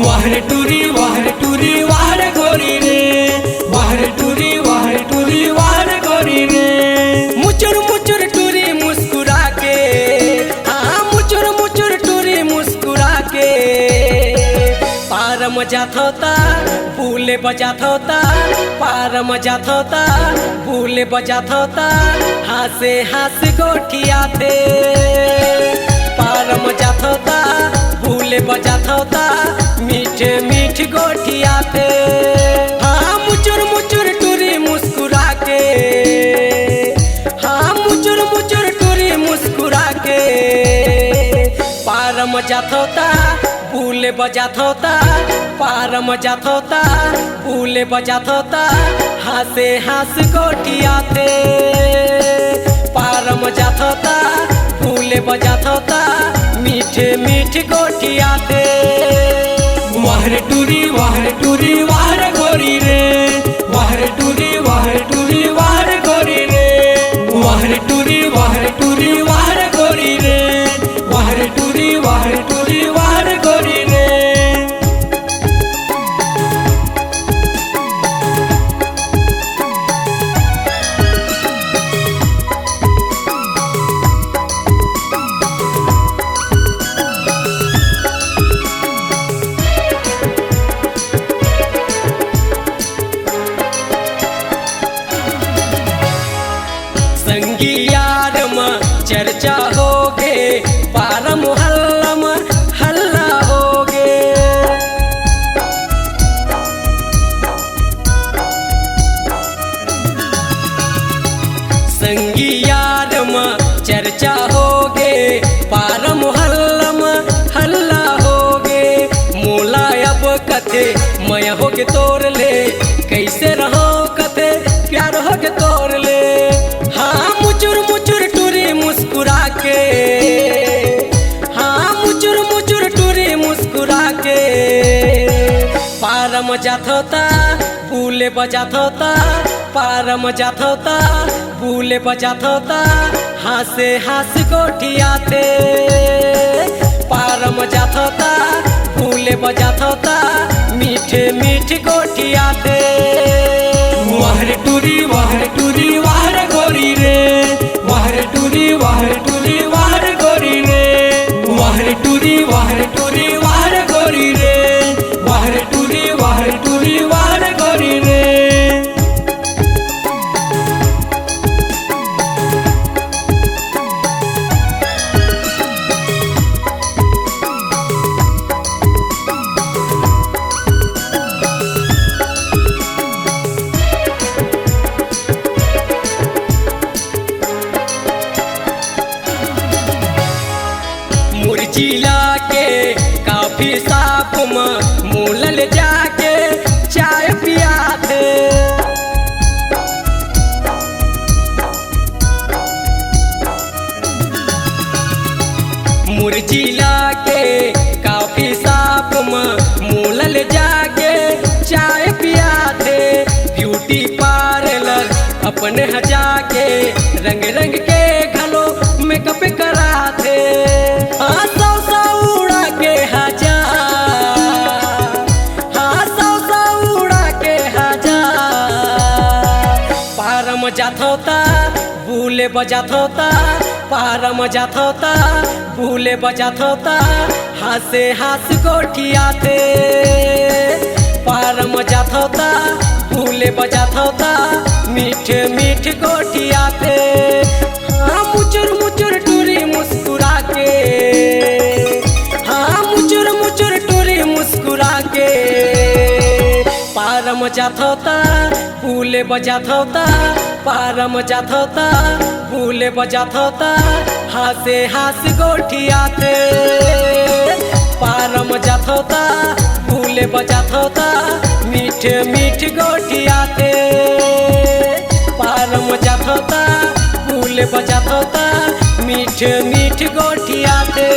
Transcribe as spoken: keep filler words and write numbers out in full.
वाह रे टूरी, वाह रे टूरी, वाह रे गोरी रे। वाह रे टूरी, वाह रे टूरी, वाह रे गोरी रे। मुचुर मुचुर टूरी मुस्कुरा के, हाँ, मुचुर मुचुर टूरी मुस्कुरा के। पार म जाथव त, बुले बजाथव त, पार म जाथव त, बुले बजाथव त, हाँसे हाँस गोठियाथे। पार म जाथव त, बुले बजाथव त, मीठ मीठ गोठियाथे। हाँ, मुचुर मुचुर टूरी मुस्कुरा के, हाँ, मुचुर मुचुर टूरी मुस्कुरा के। पार म जाथव त, बुले बजाथव त, पार म जाथव त, बुले बजाथव त, हाँसे हाँस गोठियाथे। पार म जाथव त, बुले बजाथव त, मीठ मीठ गोठियाथे। वाह रे टूरी, वाह रे टूरी, वाह रे गोरी रे। वाह रे टूरी, वाह रे टूरी, वाह रे गोरी रे। वाह रे टूरी, वाह रे टूरी, वाह रे गोरी रे। वाह रे टूरी, वाह रे टूरी, वाह रे गोरी रे। संगी यार म चर्चा होगे, पारा मोहल्ला म हल्ला होगे। संगी यार म चर्चा होगे, पारा मोहल्ला म हल्ला होगे। मोला अब कथे मया होगे तोर ले, कइसे रहव कथे प्यार होगे तोर ले। हाँ, मुचुर मुचुर टूरी मुस्कुरा के, हाँ, मुचुर मुचुर टूरी मुस्कुरा के। पारा म जाथव त, बुले बजाथव त, पारा म जाथव त, बुले बजाथव त, हाँसे हाँस गोठियाथे। पारा म जाथव त, बुले बजाथव त, मीठ मीठ गोठियाथे। वाह रे टूरी, वाह रे टूरी, वाह रे गोरी रे। वाह रे टूरी, वाह रे टूरी, वाह रे गोरी रे। वाह रे टूरी, वाह रे टूरी, वाह रे गोरी रे। वाह रे टूरी, वाह रे टूरी, वाह रे गोरी रे। मोर जिला के कॉफी शॉप म मोला ले जाके चाय पियाथे। मोर जिला के कॉफी शॉप म मोला ले जाके चाय पियाथे। ब्यूटी पार्लर अपने ह जाके रंग रंग के घलो मेकअप कराथे। हाँ, सौ सौ उड़ा के हजार, हाँ, सौ सौ उड़ा के हजार। पारा म जाथव त, बुले बजाथव त, पारा म जाथव त, बुले बजाथव त, हाँसे हाँस गोठियाथे। पारा म जाथव त, बुले बजाथव त, मीठ मीठ गोठियाथे। हाँ, मुचुर मुचुर टूरी मुस्कुरा के, हाँ, मुचुर मुचुर टूरी मुस्कुरा के। पारा म जाथव त, बुले बजाथव त, पारा म जाथव त, बुले बजाथव त, हाँसे हाँस गोठियाथे। पारा म जाथव त, बुले बजाथव त, मीठ मीठ गोठियाथे। पारा म जाथव त, बुले बजाथव त, मीठ मीठ गोठियाथे।